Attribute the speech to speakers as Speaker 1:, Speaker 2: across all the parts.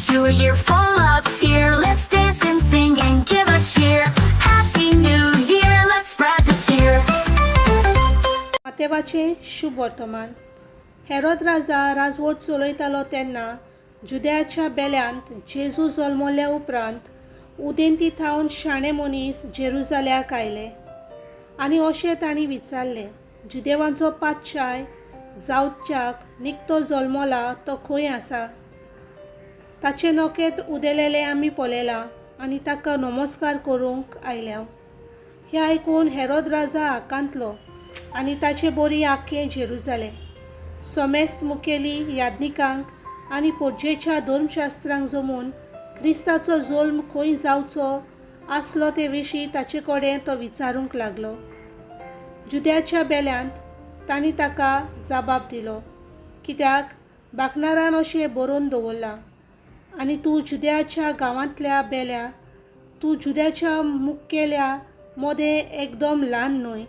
Speaker 1: wish you a year full of cheer. Let's dance and sing and give a cheer. Happy New Year, let's spread the cheer.
Speaker 2: मातेवाचें शुभ वर्तमान. हेरोद राजा राजवट चलयतालो तेन्ना जुदयाच्या बेल्यांत जेजू जल्मल्या उपरांत उदेंती थावन शाणे मनीस जेरुजाल्याक आयले आनी अशें तांणी विचारलें, जुदेवांचो पातशाय जावच्याक निकतो जल्मला तो खंय आसा? ताचें नखेत्र उदेलेलें आमी पळयलां आनी ताका नमस्कार करूंक आयल्या. हें आयकून हेरोद राजा आकांतलो आनी ताचे बोरी आख्खें जेरुजालें. समेस्त मुखेली याज्ञिकांक आनी पोरजेच्या धर्मशास्त्रांक जमून क्रिस्ताचो जल्म खंय जावचो आसलो ते विशीं ताचे कडेन तो विचारूंक लागलो. जुद्याच्या बेल्यांत, तांणी ताका जबाब दिलो, कित्याक बाकणारान अशें बरोवन दवरलां, आनी तूं जुद्याच्या गांवांतल्या बेल्या, तूं जुद्याच्या मुखेल्या मदें एकदम ल्हान न्हय,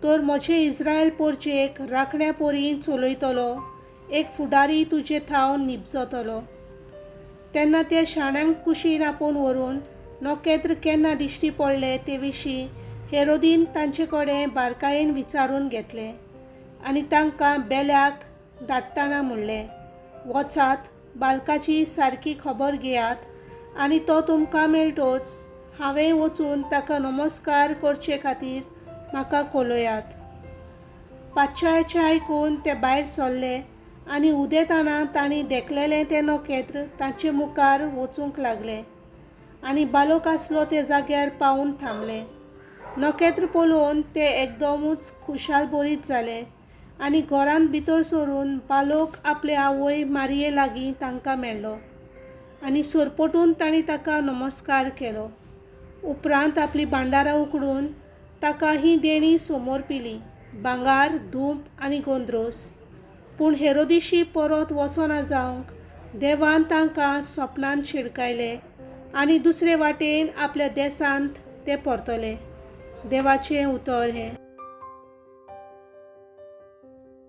Speaker 2: तर म्हजे इस्रायल पोरजेक राखण्या पोरी चलयतलो एक फुडारी तुजे थावन निपजतलो. तेन्ना त्या शाण्यांक कुशीन आपोवन व्हरून नखेत्र केन्ना दिश्टी पडलें ते विशीं हेरोदीन तांचे कडेन बारकायेन विचारून घेतलें आनी तांकां बेल्याक धाडटना म्हणलें, वचात, बालकाची सारकी खबर घेयात आनी तो तुमकां मेळटोच हांवें वचून ताका नमस्कार करचे खातीर म्हाका कळयात. पातशायाचें आयकून ते भायर सरले आनी उदेताना तांणी देखलेलें तें नखेत्र तांचे मुखार वचूंक लागलें आनी बालोक आसलो ते जाग्यार पावून थांबलें. नखेत्र पळोवन ते एकदमूच खुशाल बरीत जाले आनी घरांत भितर सरून बालोक आपले आवय मारये लागीं तांकां मेळ्ळो आनी सरपटून तांणी ताका नमस्कार केलो. उपरांत आपली भांडारां उकडून ताका ही देणी समोर पिली, भांगार, धूप आनी गोंद्रोस. पूण हेरोदिशी परत वचना जावंक देवान तांकां सपनान शिडकायले आनी दुसरे वाटेन आपल्या देसांत ते परतले. देवाचें उतर हें.